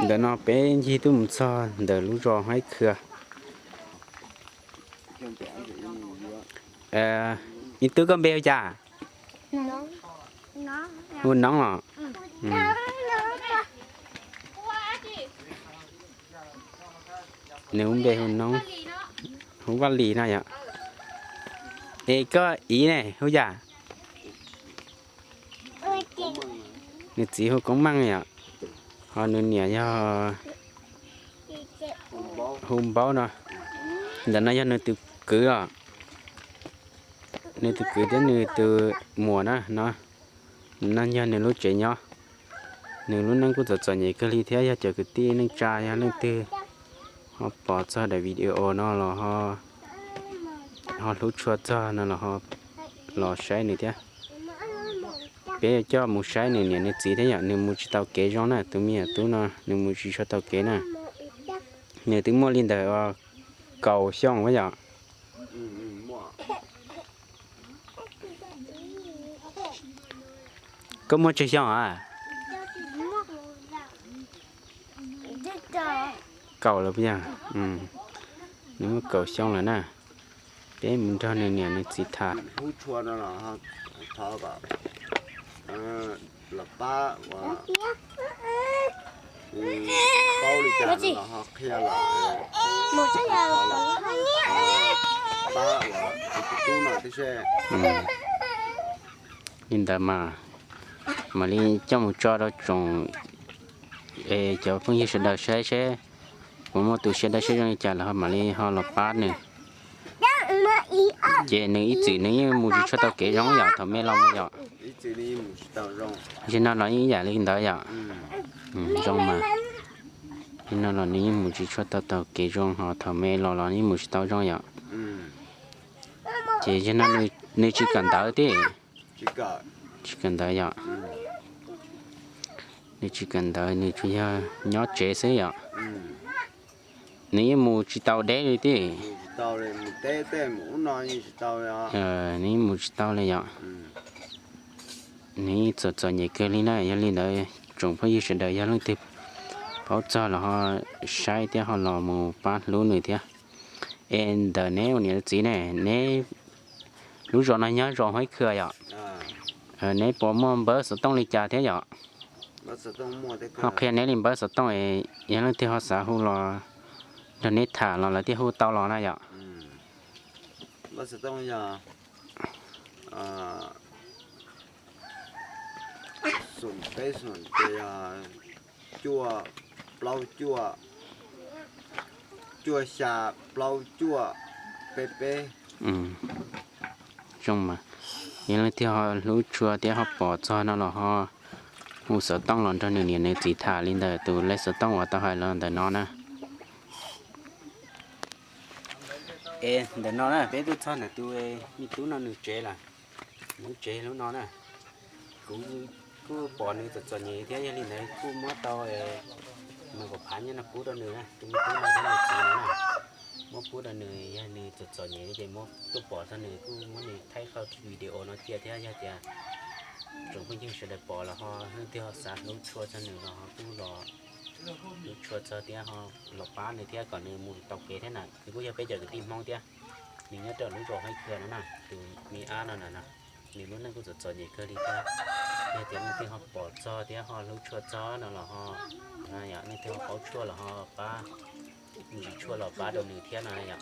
Ntawm no peb ncig tuaj mus txog ntawm lub zos Haib Khw. Me tub, koj npe hu cas? Hu Noob los? Nws lub npe hu Noob, hu Vaj Lis no yom. Es koj txiv ne hu yam? Nws txiv hu Koob Meej yom, ho nws niam yog hu Npaub no. Ntawm no yog nws tus kwv os, nws tus kwv thiab nws tus muam na no. No yog nws lub tsev nyob. Nws lub neej kuj txom txom nyem kawg li thiab, yog cov kwv tij neej tsa yog leej twg ho pom txog daim video no los ho hlub tshua txog no los ho los saib nws thiab. Peb yuav coj mus saib nws niam nws txiv thiab yom, nws mus tsis tau kev zoo na, tus me nyuam tub no nws mus tsis tshua tau kev na. Nws twb muaj li ntawm kaum xyoo yom. Koj muaj tsawg xyoo a? Kaum lawm puas yog? Nws muaj kaum xyoo lawm na. Peb mus nrog nws niam nws txiv tham. Li ntawd mas mam li coj mus tso rau tsoom, cov phooj ywg sawv daws saib seb puas muaj tus siab dawb siab zoo li cas los ho mam li ho los pab nws. Ces nws ib txwm nws yeej mus tsis tshua tau kev zoo yom, thaum me los mus yom. Zaum no los yeej ib yam li ntawd yom. Zoo mas. Zaum no los nws yeej mus tsis tshua tau taug kev zoo, ho thaum me los los yeej mus tsis tau zoo yom. Ces zaum no nws tsis kawm ntawv thiab. Tsis kawm ntawv yom. Nws tsis kawm ntawv, nws tsuas yog nyob tsev xwb yom. Nws yeej mus tsis tau deb li thiab. Nws yeej mus tsis tau li yom. Nws yeej txom txom nyem kawg li na. Yog li ntawd tsoom phooj ywg sawv daws yog leej twg paub txog los ho saib thiab ho los mus pab hlub nws thiab. Es ntawm neb ua niam txiv ne, neb lub zos no nyob zos Haib Khw yom? Neb puas muaj npawb xov tooj li cas thiab yom? Ho qhia neb li npawb xov tooj, yog leej twg ho xav hu los nrog neb tham los lawv thiaj hu tau los na yom. Npawb xov tooj yog xoom peb xoom, ces yog cuaj plaub cuaj, cuaj xya plaub cuaj peb peb. Zoo mas, yog leej twg ho hlub tshua thiab ho pom txog no los ho hu xov tooj los nrog nws niam nws txiv tham li ntawm tus lej xov tooj uas tau hais los ntawm no na. Es ntawm no na peb tuaj txog ntawm tus me tub no nws tsev lawm, nws tsev lub no na. Kuv kuj pom nws txom txom nyem thiab, yog li ntawd kuj muab tau nees nkaum phav nyiaj no pub rau nws na, tus me tub no thiab nws txiv no na. Muab pub rau nws, yog nws txom txom nyem li ces muab tuaj pom txog nws kuj muab nws thaij qhov video no cia thiab. Yog tias tsoom phooj ywg sawv daws pom los ho leej twg ho xav hlub tshua txog nws los ho kuj los hlub tshua txog thiab ho los pab nws thiab kom nws mus tau kev thiab na. Nws kuj yog peb cov kwv tij Hmoob thiab, nws nyob rau lub zos Haib Khw no na, tus me ab no na, nws lub neej kuj txom txom nyem kawg li thiab. Yog tias leej twg ho pom txog thiab ho hlub tshua txog no los ho, yog leej twg ho paub tshuaj los ho pab, ntsis tshuaj los pab rau nws thiab no yom.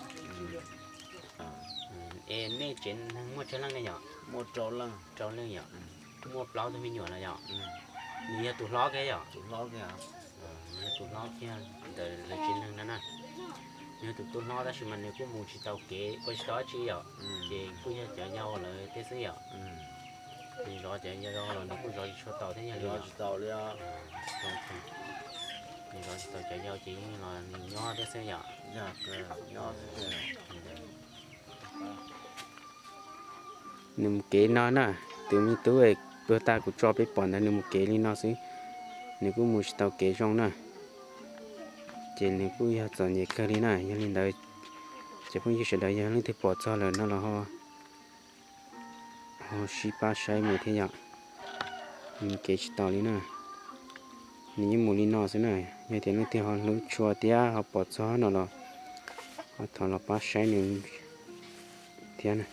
Es nej tsev neeg muaj tsawg leej ne yom? Rau leej yom. Muaj plaub tug me nyuam no yom. Nws yog tus hlob thiab yom? Nws yog tus hlob thiab ntawm lawv tsev neeg no na. Nws yog tus tub hlob tab sis mas nws kuj mus tsis tau kev ua tsis tau dab tsi yom. Ces kuj yog cov yau lawv thiab xwb yom. Nws zov cov yau los nws kuj zov tsis tshua tau thiab yog li. Nws zov tsis tau cov yau ces yeej los nws nyob thiab xwb yom. Nws mus kev no na, tus me tub puag ta kuv tso peb pom ntawd nws mus kev li no xwb, nws kuj mus tsis tau kev zoo na. Ces nws kuj yog txom nyem kawg li na. Yog li ntawd, cov phooj ywg sawv daws yog leej twg pom txog lawm no los ho, ho sib pab saib mus thiab yom. Nws mus kev tsis tau li na. Nws yeej mus li no xwb na. Yog tias leej twg ho hlub tshua thiab ho pom txog no los ho thov los pab saib nws thiab na.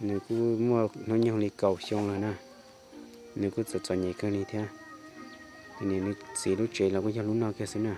Nws kuj muaj hnub nyoog li kaum xyoo lawm na. Nws kuj txom txom nyem kawg li thiab. Nws txiv lub tsev los kuj yog lub no kiag xwb na.